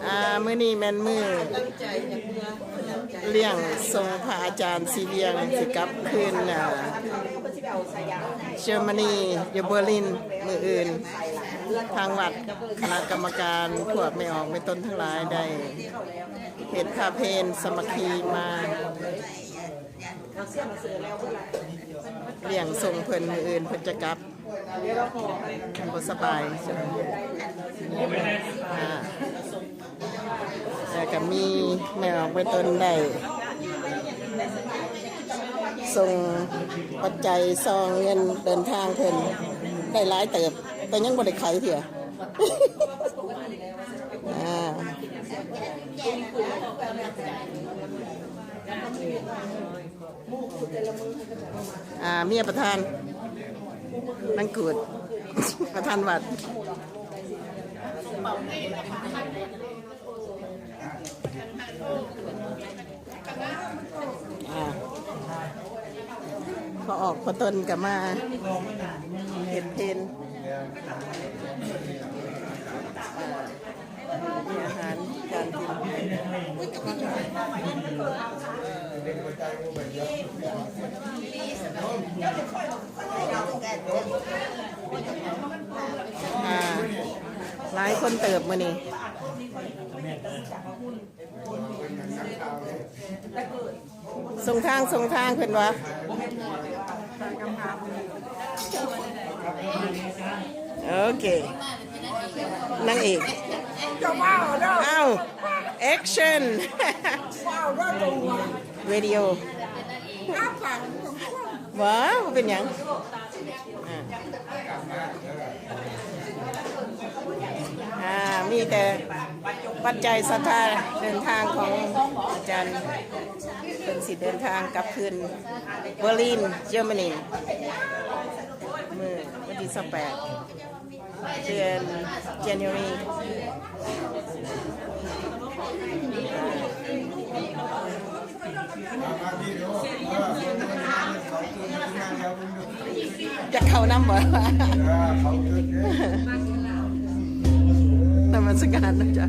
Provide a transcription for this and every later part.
ອ່າ ມື້ນີ້ແມ່ນມື້ລ້ຽງສົ່ງພະອາຈານສີວຽງ ຊິກັບຄືນ ອ່າ ເຈີມານີ ຢູ່ເບີລິນ. ມື້ອື່ນ ທາງວັດ ຄະນະກຳມະການ ພວກແມ່ອອກແມ່ຕົນທັງຫຼາຍ ໄດ້ເຮັດພາເພນສາມັກຄີມາ ລ້ຽງສົ່ງເພິ່ນ. ມື້ອື່ນເພິ່ນຈະກັບ ເພິ່ນບໍ່ສະບາຍ. ອ່າ ແລ້ວກໍມີແມ່ອອກແມ່ຕົນໄດ້ສົ່ງປັດໄຈ ຊອງເງິນເດີນທາງເພິ່ນ ໄດ້ຫຼາຍເຕີບ ແຕ່ຍັງບໍ່ໄດ້ໄຂເທື່ອ. ອ່າ ອ່າ ເມຍປະທານ ນາງກູດ ປະທານວັດ. ອ່າ ພໍ່ອອກພໍ່ຕົນກໍມາເຮັດເພນ. ມີອາຫານການກິນ. ອ່າ ຫຼາຍຄົນເຕີບມື້ນີ້. ສົ່ງທາງ ສົ່ງທາງເພິ່ນວ່າ. ໂອເຄ ນາງເອກ. ເຈົ້າ ເອົາ ແອັກຊັນ ວິດີໂອ. ບໍ່ ບໍ່ເປັນຫຍັງ. ອ່າ ມີແຕ່ປັດໄຈສັດທາເດີນທາງຂອງອາຈານ ເພິ່ນຊິເດີນທາງກັບຄືນເບີລິນ ເຈີມານີ ມື້ວັນທີຊາວແປດ ເດືອນ January. ຢາກເຂົ້ານຳບໍ່? ນະມັດສະການນະຈາ.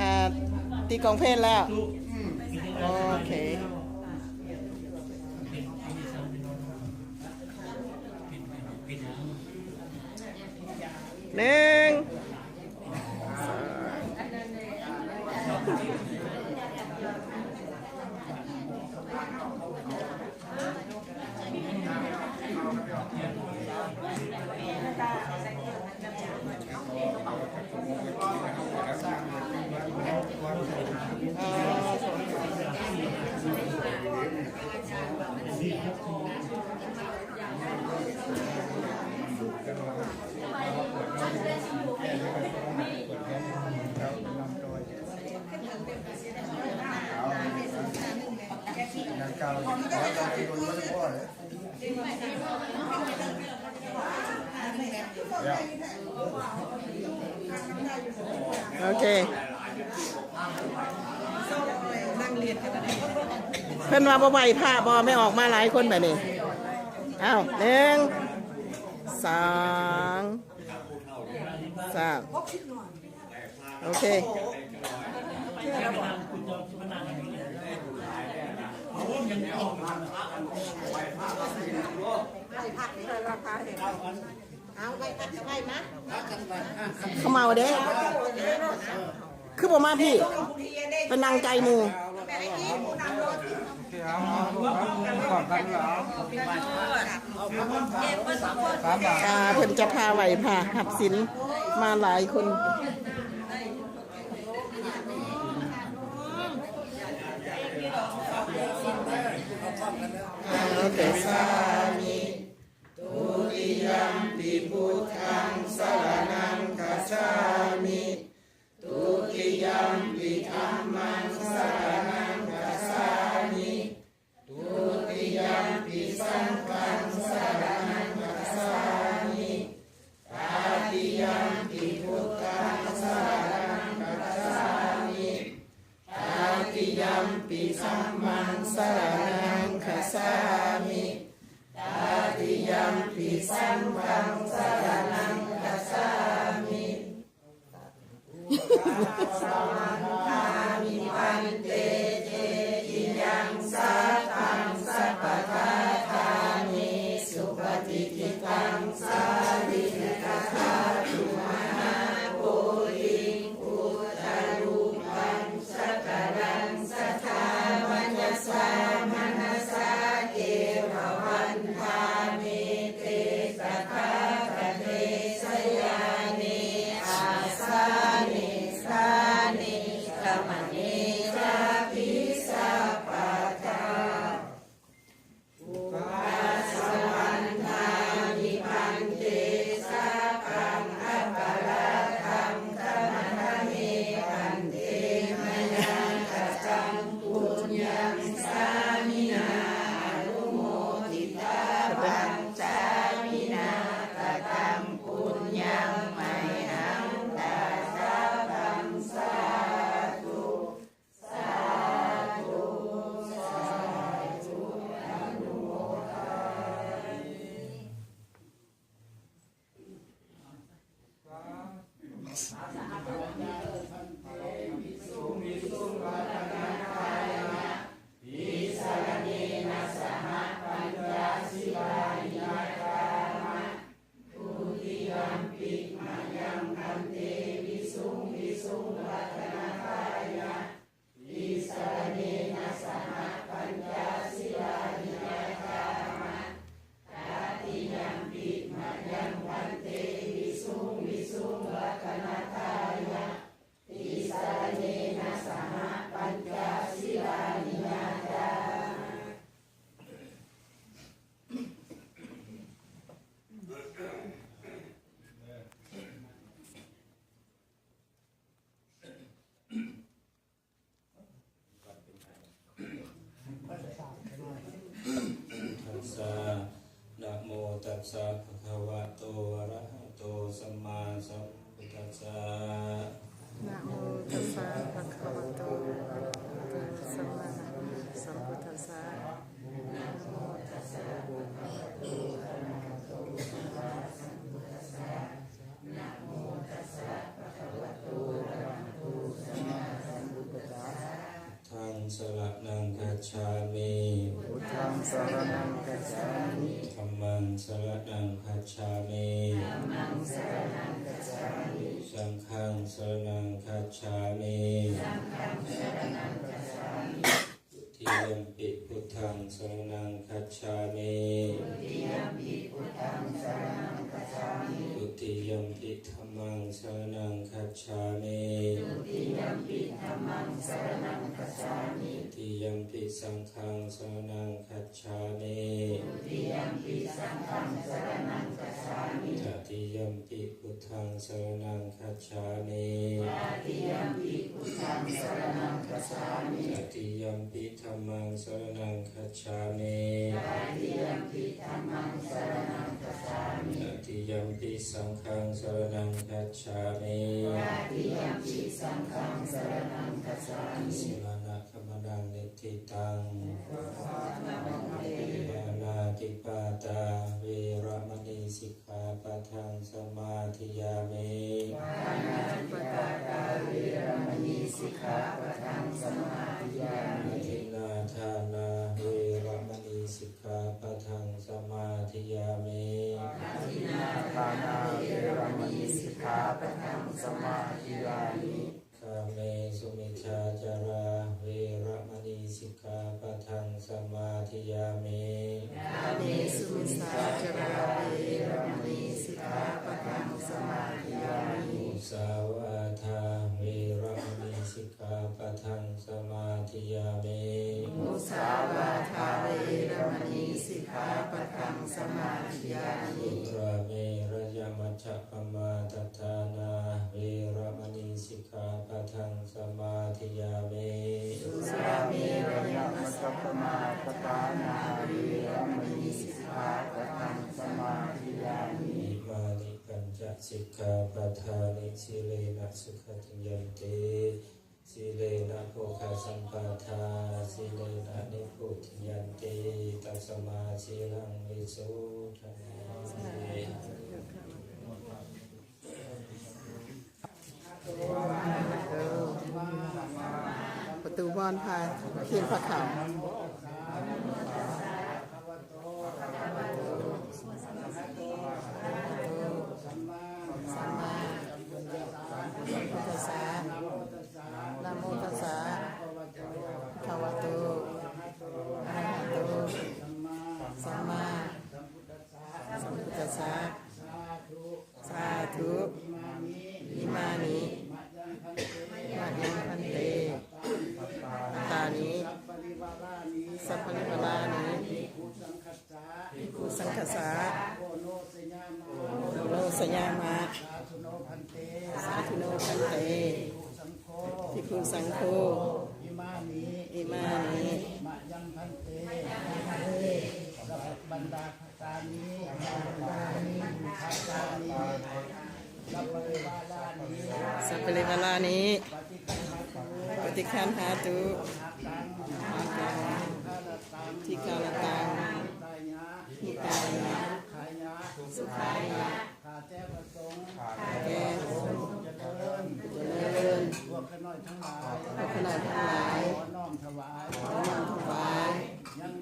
ອ່າ ຕີກອງເພນແລ້ວ. ໂອເຄ. ໜຶ່ງ ສອງ ໂອເຄ ເພິ່ນວ່າບໍ່ໄຫວ້ພະບໍ່ ແມ່ອອກມາຫຼາຍຄົນບາດນີ້. ອ້າວ ໜຶ່ງ ສອງ ສາມ ໂອເຄ. ເຂົາເມົາເດ້ ຄືບໍ່ມາພີ້ ໄປນັ່ງໄກໝູ່. ອ່າ ເພິ່ນຈະພາໄຫວ້ພະ ຮັບສິນມາຫຼາຍຄົນ. ໂອເຄ ສາມ ທຸຕິຍັມປິ ພຸດທັງ ສະລະນັງ ຄັດສາມິ. ທຸຕິຍັມປິ ທຳມັງ ສະລະນັງ ຄັດສາມິ. ທຸຕິຍັມປິ ສັງຄັງ ສະລະນັງ ຄັດສາມິ. ຕະຕິຍັມປິ ພຸດທັງ ສະລະນັງ ຄັດສາມິ. ຕະຕິຍັມປິ ທຳມັງ ສະລະນັງ ຄັດສາມິ. ຕະຕິຍັມປິ ສັງຄັງ ສະ Vandāmi bhante cetiyaṃ sakkaṃ sabbattha. Dāne supatiṭṭhitaṃ sārīrikadhātu mahābodhiṃ buddharūpaṃ sakalaṃ sadā vacasā manasā ceva. Vandāmete tathāgate sayane āsane sthāne gamane cāpi sabbadā. Ukāsa vandāmi bhante, sakkaṃ aparādhaṃ khamatha me bhante, mayā kataṃ puññaṃ sāminā anumoditabbaṃ, sāminā kataṃ puññaṃ mayhaṃ dātabbaṃ. Sādhu. Sādhu, sādhu, anumodāmi. Tisaranena saha pañca sīlāni yācāma. Dutiyampi mayaṃ bhante visuṃ visuṃ rakkhaṇatthāya tisaranena saha pañca sīlāni yācāma. Tatiyampi mayaṃ bhante visuṃ visuṃ rakkhaṇatthāya tisaranena saha pañca sīlāni yācāma. Tassa. Namo tassa bhagavato arahato sammāsambuddhassa. Namo tassa bhagavato arahato sammāsambuddhassa. Namo tassa bhagavato arahato sammāsambuddhassa. Namo tassa bhagavato arahato sammāsambuddhassa. Buddhaṃ saraṇaṃ gacchāmi. Buddhaṃ saraṇaṃ gacchāmi. Dhammaṃ saraṇaṃ gacchāmi. Dhammaṃ saraṇaṃ gacchāmi. Saṅghaṃ saraṇaṃ gacchāmi. Saṅghaṃ saraṇaṃ gacchāmi. Dutiyampi buddhaṃ saraṇaṃ gacchāmi. Dutiyampi buddhaṃ saraṇaṃ gacchāmi. Dutiyampi dhammaṃ saraṇaṃ gacchāmi. Dutiyampi dhammaṃ saraṇaṃ gacchāmi. Dutiyampi saṅghaṃ saraṇaṃ gacchāmi. Dutiyampi saṅghaṃ saraṇaṃ gacchāmi. Tatiyampi buddhaṃ saraṇaṃ gacchāmi. Tatiyampi buddhaṃ saraṇaṃ gacchāmi. Tatiyampi dhammaṃ saraṇaṃ gacchāmi. Tatiyampi dhammaṃ saraṇaṃ gacchāmi. Tatiyampi saṅghaṃ saraṇaṃ gacchāmi. Tatiyampi saṅghaṃ saraṇaṃ gacchāmi. Saraṇagamanaṃ niṭṭhitaṃ. Pāṇātipātā veramaṇī sikkhāpadaṃ samādiyāmi. Pāṇātipātā veramaṇī sikkhāpadaṃ samādiyāmi. Adinnādānā veramaṇī sikkhāpadaṃ samādiyāmi. Adinnādānā veramaṇī sikkhāpadaṃ samādiyāmi. Kāmesu micchācārā veramaṇī sikkhāpadaṃ samādiyāmi. Kāmesu micchācārā veramaṇī sikkhāpadaṃ samādiyāmi. Musāvādā veramaṇī sikkhāpadaṃ samādiyāmi. Musāvādā veramaṇī sikkhāpadaṃ samādiyāmi. Surāmerayamajjapamādaṭṭhānā veramaṇī sikkhāpadaṃ samādiyāmi. Surāmerayamajjapamādaṭṭhānā veramaṇī sikkhāpadaṃ samādiyāmi. Imāni pañca sikkhāpadāni. Sīlena sugatiṃ yanti, sīlena bhogasampadā, sīlena nibbutiṃ yanti, tasmā sīlaṃ visodhaye. ສາທຸ ສາທຸ ສາທຸ ສາທຸ. ຢູ່ບ່ອນພະ ຂຽນພະເຂົ້າ. ສຳມາ ສຳມາ ສຳພຸດທັດສະ ນະໂມຕັດສະ ພະຄະວະໂຕ ອະຣະຫະໂຕ ສຳມາ ສຳພຸດທັດສະ ສາທຸ ສາທຸ ອິມານິ ມະຍັງພັນເຕ ພັດຕານິ ສັບປະລິວາລານິ ພິກຂຸສັງຄັດສະ ໂກໂນຊະຍາມະ ສາທຸໂນພັນເຕ ສາທຸໂນພັນເຕ ພິກຂຸສັງໂຄ ພິກຂຸສັງໂຄ ອິມານິ ອິມານິ ມະຍັງພັນເຕ ບັນດາ ຕານິ ຕານິ ສັບປະລິວາລານິ ສັບປະລິວາລານິ ປະຕິຄັນຫາຕຸ ປະຕິຄັນຫາຕຸ ທຸກຂະລະຕັງ ທຸກຂະລະຕັງ ຫິຕາຍະ ຫິຕາຍະ ສຸຂາຍະ ສຸຂາຍະ ຂ້າແຕ່ພະສົງ ຂ້າແຕ່ພະສົງ ຈະເລີນ ຈະເລີນ ພວກຂ້ານ້ອຍທັງຫຼາຍ ພວກຂ້ານ້ອຍທັງຫຼາຍ ຂໍນ້ອມຖວາຍ ຂໍນ້ອມຖວາຍ ຍັງ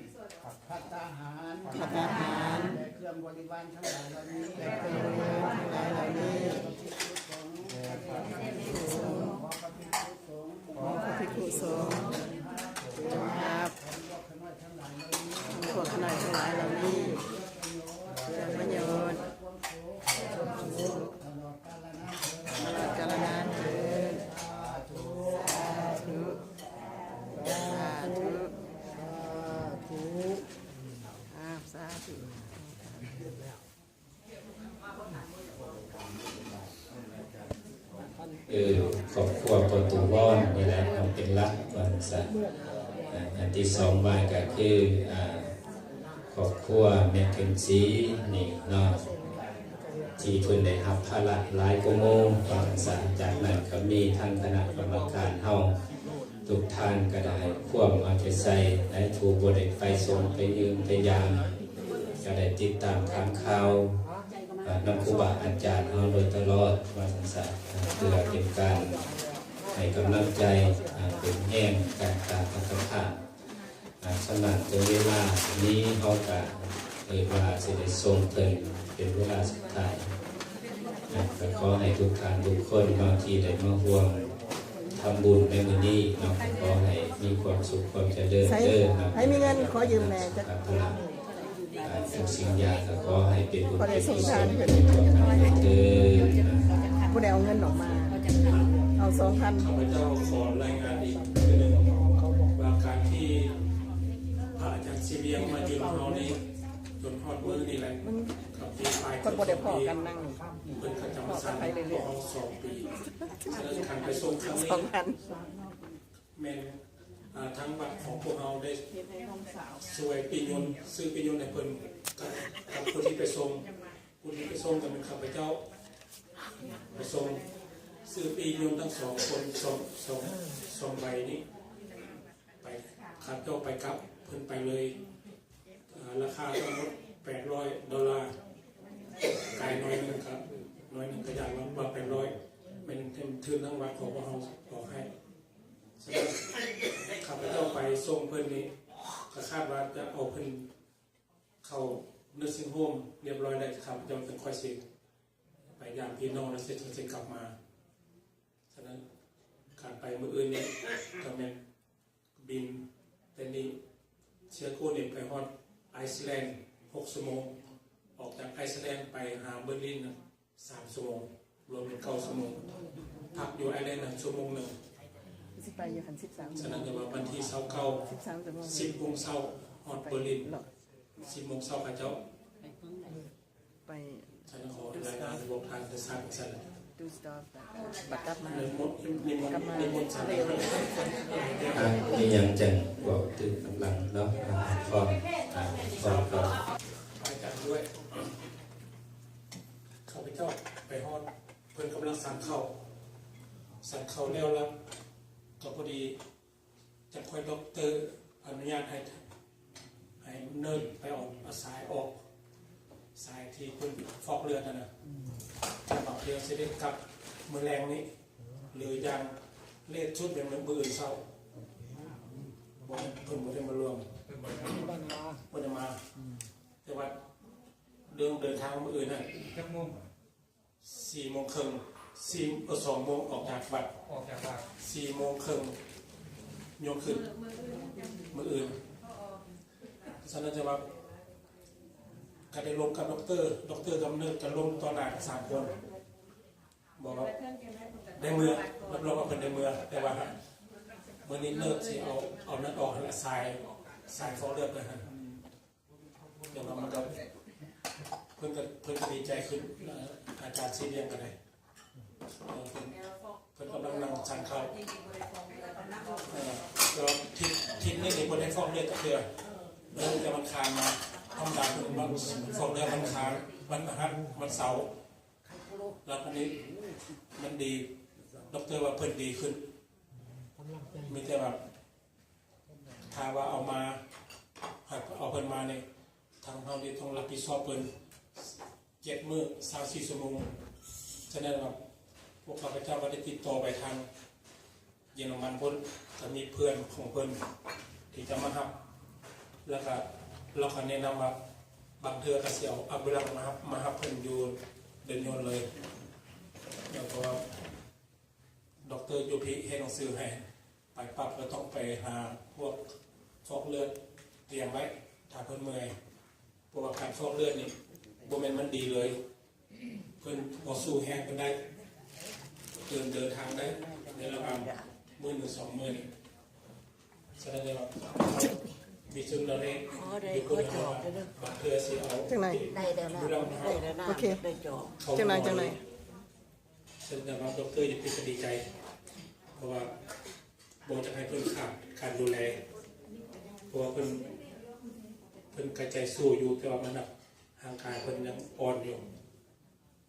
ພັດຕາຫານ ພັດຕາຫານ ແລະ ເຄື່ອງບໍລິວານທັງຫຼາຍເຫຼົ່ານີ້ ແລະ ເຄື່ອງບໍລິວານທັງຫຼາຍເຫຼົ່ານີ້ ແດ່ພະພິກຂຸສົງ ຂໍພະພິກຂຸສົງ ຂໍພະພິກຂຸສົງ ຈົ່ງຮັບ ຂອງພວກຂ້ານ້ອຍທັງຫຼາຍເຫຼົ່ານີ້ ຂອງພວກຂ້ານ້ອຍທັງຫຼາຍເຫຼົ່ານີ້ ເພື່ອປະໂຫຍດ ເພື່ອປະໂຫຍດ ເພື່ອຄວາມສຸກ ເພື່ອຄວາມສຸກ ຕະຫຼອດກາລະນານເທີນ ຕະຫຼອດກາລະນານເທີນ ສາທຸ ສາທຸ ສາທຸ ສາທຸ ອ້າວ ສາທຸ ເອີ ຄອບຄົວພໍ່ຕູ້ວອນນີ້ແຫຼະ ເອົາເປັນຫຼັກວ່າຊັ້ນຊະ. ອາ ອັນທີສອງມາກໍຄື ອາ ຄອບຄົວແມ່ເພັນສີນີ້ເນາະ ທີ່ເພິ່ນໄດ້ຮັບພາລະຫຼາຍກວ່າໝູ່ວ່າຊັ້ນຊະ. ຈາກນັ້ນກໍມີທາງຄະນະກຳມະການເຮົາ ທຸກທ່ານກໍໄດ້ໃຫ້ຄວາມເອົາໃຈໃສ່ ໃນຜູ້ບໍ່ໄດ້ໄປຊົມໄປຢ້ຽມໄປຢາມ ກໍໄດ້ຕິດຕາມຖາມຂ່າວ ເອີ ນຳຄູບາອາຈານເຮົາໂດຍຕະຫຼອດວ່າຊັ້ນຊະ ເພື່ອເປັນການໃຫ້ກຳລັງໃຈ ເປັນແຮງການຕາມອັດຕະພາບ. ສຳລັບເວລານີ້ເຮົາກໍ ເອີ ວ່າຊິໄດ້ສົ່ງເພິ່ນເປັນເວລາສຸດທ້າຍ. ກໍຂໍໃຫ້ທຸກທ່ານທຸກຄົນເນາະ ທີ່ໄດ້ມາຮ່ວມທຳບຸນໃນມື້ນີ້ເນາະ ກໍຂໍໃຫ້ມີຄວາມສຸກຄວາມຈະເລີນເດີເນາະ. ໃຜມີເງິນຂໍຢືມແດ່ຈັກ ທຸກສິ່ງຢ່າງກໍຂໍໃຫ້ເປັນບຸນເປັນກຸສົນເດີ. ຜູ້ໃດເອົາເງິນອອກມາ ເອົາສອງພັນ. ຂ້າພະເຈົ້າຂໍລາຍງານອີກເທື່ອໜຶ່ງວ່າ ການທີ່ພະອາຈານສີວຽງມາຢູ່ນຳເຮົານີ້ ຈົນຮອດມື້ນີ້ແຫຼະ ກັບປີປາຍ ຄົນບໍ່ໄດ້ພໍ້ກັນນັ້ງ ເພິ່ນກໍຈະມາສ້າງພວກເຮົາສອງປີ. ສະນັ້ນ ການໄປຊົມຄັ້ງນີ້ ສອງພັນ ແມ່ນ ອາ ທາງວັດຂອງພວກເຮົາໄດ້ຊ່ວຍປີ້ຍົນ ຊື້ປີ້ຍົນໃຫ້ເພິ່ນ ກັບ ກັບຜູ້ທີ່ໄປຊົມ. ຜູ້ທີ່ໄປຊົມກໍແມ່ນຂ້າພະເຈົ້າໄປຊົມ ຊື້ປີ້ຍົນທັງສອງຄົນ ສອງ ສອງ ສອງໃບນີ້ ໄປ ຂ້າພະເຈົ້າໄປກັບເພິ່ນໄປເລີຍ. ອາ ລາຄາທັງໝົດແປດຮ້ອຍໂດລາ ກາຍໜ້ອຍໜຶ່ງ ກໍໜ້ອຍໜຶ່ງ ກໍຢາກວ່າແປດຮ້ອຍ ແມ່ນທຶນທາງວັດຂອງພວກເຮົາອອກໃຫ້. ສະນັ້ນ ຂ້າພະເຈົ້າໄປສົ່ງເພິ່ນນີ້ ກໍຄາດວ່າຈະເອົາເພິ່ນເຂົ້າ nursing home ຮຽບຮ້ອຍແລ້ວ ຂ້າພະເຈົ້າຈຶ່ງຄ່ອຍຊິໄປຢາມພີ່ນ້ອງ ແລ້ວຊິ ຊິກັບມາ. ສະນັ້ນ ການໄປມື້ອື່ນນີ້ກໍແມ່ນບິນແຕ່ນີ້ ເຊຍໂກນີ້ໄປຮອດໄອສແລນຫົກຊົ່ວໂມງ, ອອກຈາກໄອສແລນໄປຫາເບີລິນນະສາມຊົ່ວໂມງ, ລວມເປັນເກົ້າຊົ່ວໂມງ. ພັກຢູ່ໄອສແລນນັ້ນຊົ່ວໂມງໜຶ່ງ. ຊິໄປຢູ່ຫັ້ນສິບສາມ. ສະນັ້ນກໍວ່າວັນທີຊາວເກົ້າ ສິບສາມຊົ່ວໂມງ ສິບໂມງເຊົ້າຮອດເບີລິນ. ສິບໂມງເຊົ້າເຂົາເຈົ້າ ໄປ ຊັ້ນຂໍລາຍງານບອກທ່ານໄປຊັກຊັ້ນ ດູສະຕໍ ບັດກັບມາ ນິມົນ ນິມົນ ນິມົນ ນິມົນຊັ້ນ ອ່າ ມີຫຍັງຈັ່ງບອກຕື່ມນຳຫຼັງເນາະ ອ່າ ພ້ອມ ອ່າ ພ້ອມກັບ ອາຈານດ້ວຍ. ຂ້າພະເຈົ້າໄປຮອດ ເພິ່ນກຳລັງສັງເຂົ້າ ສັງເຂົ້າແລ້ວລະ ກໍພໍດີ ຈັ່ງຄ່ອຍດັອກເຕີອະນຸຍາດໃຫ້ ໃຫ້ເນີດໄປເອົາ ເອົາສາຍອອກ ສາຍທີ່ເພິ່ນຟອກເລືອດຫັ້ນນະ. ແຕ່ບາງເທື່ອຊິໄດ້ກັບມື້ແລງນີ້ ຫຼືຢ່າງເລດສຸດແມ່ນມື້ອື່ນເຊົ້າ. ບໍ່ໄດ້ ເພິ່ນບໍ່ໄດ້ມາຮ່ວມ ເພິ່ນບໍ່ໄດ້ມາ ບໍ່ໄດ້ມາ ອືມ ແຕ່ວ່າເລື່ອງເດີນທາງມື້ອື່ນນັ້ນ ຈັກໂມງ? ສີ່ໂມງເຄິ່ງ ສີ່ ເອີ ສອງໂມງອອກຈາກວັດ ອອກຈາກວັດ ສີ່ໂມງເຄິ່ງຍົງຂຶ້ນ ມື້ອື່ນ ສະນັ້ນຈະວ່າ ກໍໄດ້ລົມກັບດັອກເຕີ ດັອກເຕີກັບເນີດ ກໍລົມຕໍ່ໜ້າກັນສາມຄົນ ບອກວ່າໄດ້ເມືອ ຮັບຮອງວ່າເພິ່ນໄດ້ເມືອ ແຕ່ວ່າມື້ນີ້ເນີດຊິເອົາ ເອົານັ້ນອອກຫັ້ນລະ ສາຍ ສາຍຟອກເລືອດໄປຫັ້ນ ແຕ່ວ່າມັນກໍ ເພິ່ນກໍ ເພິ່ນກໍດີໃຈຂຶ້ນ ອາຈານສີຫຼຽງກໍໄດ້ ເອີ ເພິ່ນ ເພິ່ນກຳລັງນັ່ງສັງເຂົ້າ ເອີ ແລ້ວທິດ ທິດນີ້ນີ້ບໍ່ໄດ້ຟອກເລືອດຈັກເທື່ອ ເລີ່ມແຕ່ວັນອັງຄານມາ ທຳມະດາເພິ່ນຟອກເລືອດວັນອັງຄານ ວັນພະຫັດ ວັນເສົາ ແລ້ວບັດນີ້ມັນດີ ດັອກເຕີວ່າເພິ່ນດີຂຶ້ນ ມີແຕ່ວ່າ ຖ້າວ່າເອົາມາ ຫາກເອົາເພິ່ນມານີ້ ທາງເຮົານີ້ຕ້ອງຮັບຜິດຊອບເພິ່ນເຈັດມື້ ຊາວສີ່ຊົ່ວໂມງ. ສະນັ້ນວ່າ ພວກຂ້າພະເຈົ້າກໍໄດ້ຕິດຕໍ່ໄປທາງເຢຍລະມັນພຸ້ນ ກໍມີເພື່ອນຂອງເພິ່ນທີ່ຈະມາຮັບ ແລ້ວກໍ ແລ້ວກໍແນະນຳວ່າ ບາງເທື່ອກໍຊິເອົາອາບູລັງມາຮັບ ມາຮັບເພິ່ນຢູ່ເດີ່ນຍົນເລີຍ ເພາະວ່າ ດັອກເຕີຢູ່ພີ້ເຮັດໜັງສືໃຫ້ ໄປປັບກໍຕ້ອງໄປຫາພວກຟອກເລືອດຕຽມໄວ້ ຖ້າເພິ່ນເມື່ອຍ ເພາະວ່າການຟອກເລືອດນີ້ບໍ່ແມ່ນມັນດີເລີຍ ເພິ່ນບໍ່ສູ້ແຮງປານໃດ ເດີນ ເດີນທາງໄດ້ໃນລະຫວ່າງມື້ໜຶ່ງສອງມື້ນີ້ ສະນັ້ນແລ້ວ ມີຊຸມລະເລກ ຂໍໄດ້ ຢູ່ຄົນລະ ຂໍຈອບ ບາງເທື່ອຊິເອົາ ຈັ່ງໃດ ໄດ້ແລ້ວນະ ໄດ້ແລ້ວນະ ໂອເຄ ຈັ່ງໃດ ຈັ່ງໃດ ສະແດງວ່າດັອກເຕີຢູ່ພີ້ກໍດີໃຈ ເພາະວ່າບໍ່ຢາກໃຫ້ເພິ່ນຂາດການດູແລ ເພາະວ່າເພິ່ນ ເພິ່ນກໍໃຈສູ້ຢູ່ ແຕ່ວ່າມັນໜັກ ຮ່າງກາຍເພິ່ນຍັງອ່ອນຢູ່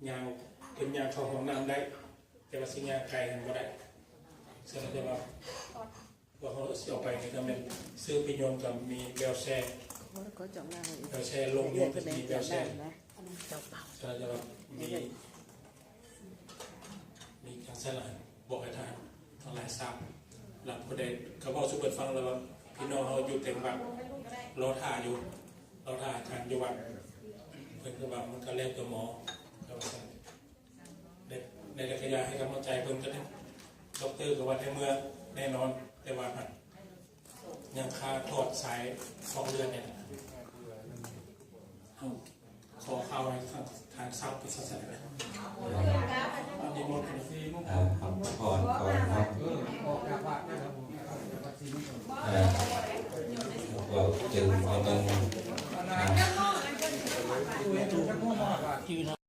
ຍ່າງ ເພິ່ນຍ່າງເຂົ້າຫ້ອງນ້ຳໄດ້ ແຕ່ວ່າຊິຍ່າງໄກຫັ້ນບໍ່ໄດ້ ສະນັ້ນແຕ່ວ່າ ພວກເຮົາຊິເອົາໄປນີ້ກໍແມ່ນຊື້ປີ້ຍົນກໍມີແວວແຊ ແວວແຊລົງຍົນກໍມີແວວແຊ ສະນັ້ນແຕ່ວ່າມີ ມີຈັ່ງຊັ້ນລະ ບອກໃຫ້ທ່ານທັງຫຼາຍຊາບ ແລ້ວຜູ້ໃດກໍເວົ້າສູ່ເພິ່ນຟັງແລ້ວວ່າ ພີ່ນ້ອງເຮົາຢູ່ເຕັມວັດ ລໍຖ້າຢູ່ ລໍຖ້າອາຈານຢູ່ວັດ ເພິ່ນກໍວ່າມັນກໍແລ້ວແຕ່ໝໍ ກໍວ່າຊັ້ນ ໃນ ໃນໄລຍະໃຫ້ກຳລັງໃຈເພິ່ນກໍໄດ້ ດັອກເຕີກໍວ່າໄດ້ເມືອແນ່ນອນ ແຕ່ວ່າຫາກຍັງຄາຖອດສາຍຟອກເລືອດນີ້ ເຮົາຂໍຂ່າວໃຫ້ທາງ ທາງຊາວເປັນສາສະໜາ ອັນນີ້ໝົດ ອ່າ ພັກຜ່ອນກ່ອນເນາະ ເອີ ເວົ້າຕື່ມເອົາເບິ່ງ ອ່າ.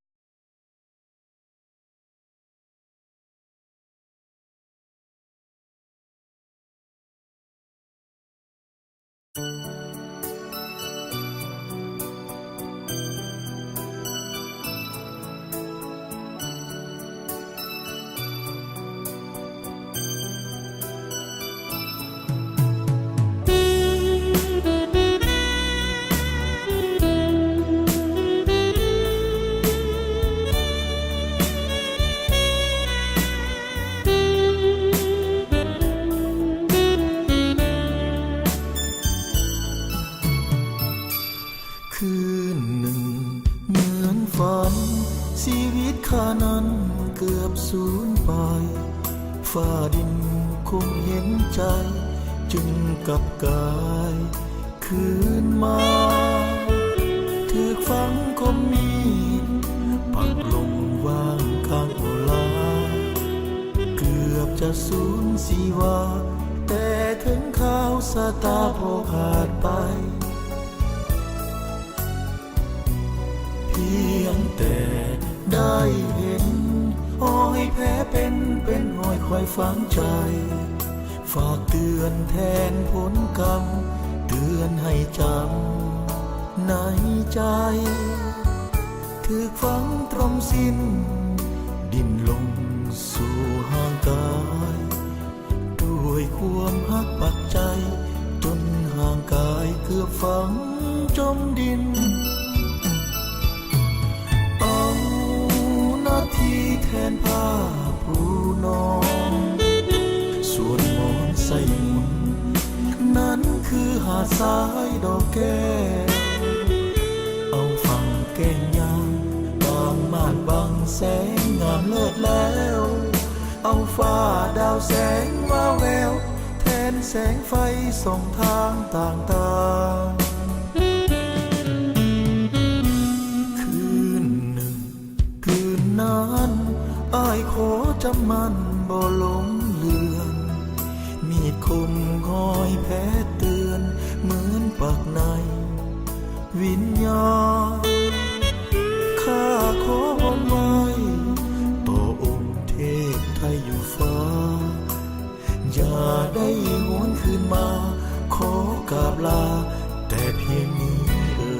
ຄືນໜຶ່ງເໝືອນຝັນ ຊີວິດຂ້ານັ້ນເກືອບສູນໄປ ຟ້າດິນຄົງເຫັນໃຈ ຈຶ່ງກັບກາຍຄືນມາ ຖືກຝັງຄົມມີດ ປັກລົງວາງກາງໂອລາ ເກືອບຈະສູນຊີວາ ແຕ່ເຖິງຄາວຊະຕາບໍ່ຂາດໄປ ພຽງແຕ່ໄດ້ເຫັນ ຮອຍແຜເປັນ ເປັນຮອຍຄອຍຝັງໃຈ ຝາກເຕືອນແທນຜົນກຳ ເຕືອນໃຫ້ຈຳໃນໃຈ ຖືກຝັງຕຣົມສິ້ນ ດີ້ນລົງສູ່ຮ່າງກາຍ ດ້ວຍຄວາມຮັກປັກໃຈ ຈົນຮ່າງກາຍເກືອບຝັງຈົມດິນ ເອົາໜ້າທີ່ແທນພາຜູ້ນ້ອງ ສ່ວນໝອນໃສ່ໝູນ ນັ້ນ ສາຍດອກແກ້ວ ເອົາຝັ່ງແກ້ງຍາມ ຕ່າງມ່ານບັງແສງງາມເລີດແລ້ວ ເອົາຟ້າດາວແສງວາວແວວ ແທນແສງໄຟສ່ອງທາງຕ່າງໆ. ຄືນໜຶ່ງ ຄືນນັ້ນ ອ້າຍຂໍຈຳໝັ້ນບໍ່ຫຼົງເລືອນ ມີດຄົມຫ້ອຍແຜເຕືອນ ເໝືອນປັກໃນວິນຍານ ຂ້າຂໍວອນໄວ້ຕໍ່ອົງເທບໄທຢູ່ຟ້າ ຢ່າໄດ້ຫວນຄືນມາ ຂໍກາບລາແຕ່ພຽງນີ້ເອີຍ.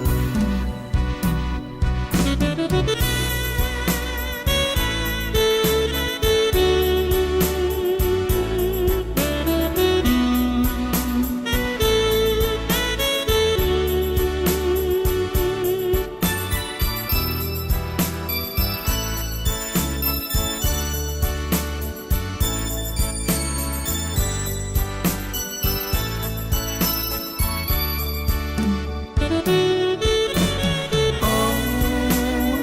ເອົາ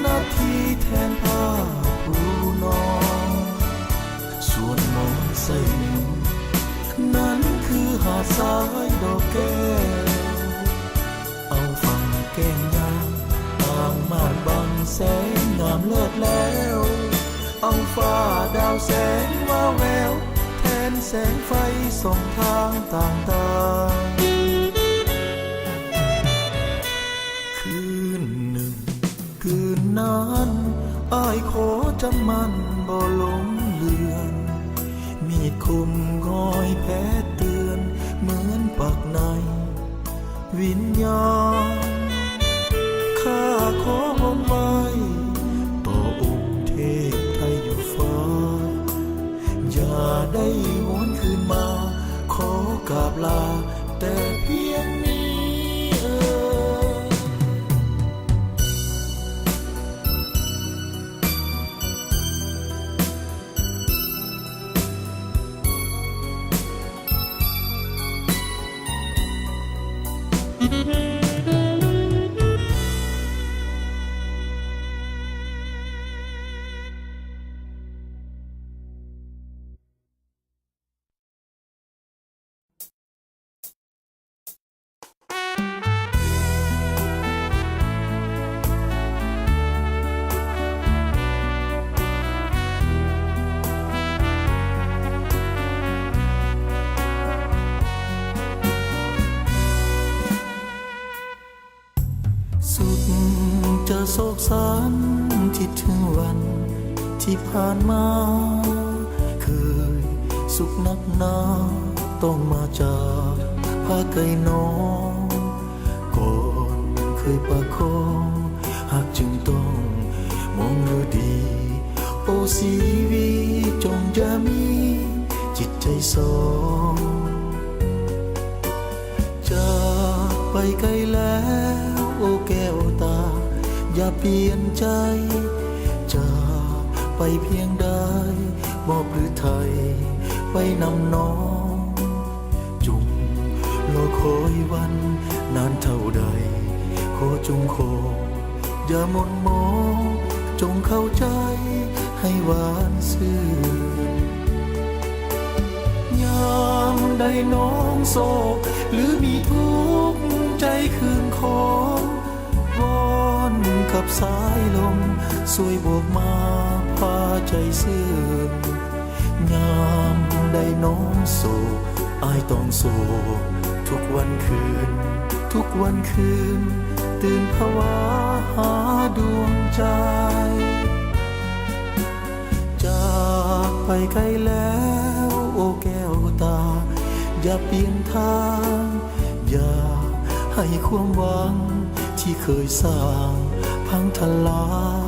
ນາທີແທນພາຜູ້ນ້ອງ ສ່ວນມອນໃສ່ໜຸ່ມ ນັ້ນຄືຫາດຊາຍດອກແກ້ວ ເອົາຝັ່ງແກ້ງຍາມ ຕ່າງມາດບັງແສງງາມເລີດແລ້ວ ເອົາຟ້າດາວແສງວາວແວວ ແທນແສງໄຟສ່ອງທາງຕ່າງໆ. ຄືນໜຶ່ງ ຄືນນັ້ນ ອ້າຍຂໍຈຳໝັ້ນບໍ່ຫຼົງເລືອນ ມີດຄົມຫ້ອຍແຜເຕືອນ ເໝືອນປັກໃນວິນຍານ ຂ້າຂໍວອນໄວ້ຕໍ່ອົງເທບໄທຢູ່ຟ້າ ຢ່າໄດ້ຫວນຄືນມາ ຂໍກາບລາແຕ່ພຽງນີ້ເອີຍ. ສຸດຈະໂສກສັນ ຄິດເຖິງວັນທີ່ຜ່ານມາ ເຄີຍສຸກໜັກໜາ ຕ້ອງມາຈາກພາກໄກນ້ອງ ກ່ອນເຄີຍປະຄອງ ຫາກຈຶ່ງຕ້ອງມອງຢູ່ດີ ໂອຊີວິດ ຈົ່ງຢ່າມີຈິດໃຈສອງ ຈາກໄປໄກແລ້ວ ໂອແກ້ວຕາ ຢ່າປ່ຽນໃຈ ຈາກໄປພຽງໃດ ມອບຫຼືໄຖ່ໄປນຳນ້ອງ ຈົ່ງລໍຄອຍວັນນານເທົ່າໃດ ຂໍຈົ່ງຂໍ ຢ່າໝົນໝອງ ຈົ່ງເຂົ້າໃຈໃຫ້ຫວານຊື່ນ ຍາມໃດນ້ອງໂສກ ຫຼືມີທຸກໃຈຄືນຄອງ ວອນກັບສາຍລົມ ຊ່ວຍບອກມາພາໃຈຊື່ນ ຍາມໃດນ້ອງໂສກ ອ້າຍຕ້ອງໂສກ ທຸກວັນຄືນ ທຸກວັນຄືນ ຕື່ນພະວາຫາດວງໃຈ ຈາກໄປໄກແລ້ວ ໂອແກ້ວຕາ ຢ່າປ່ຽນທາງ ຢ່າໃຫ້ຄວາມຫວັງທີ່ເຄີຍສ້າງພັງທະລາຍ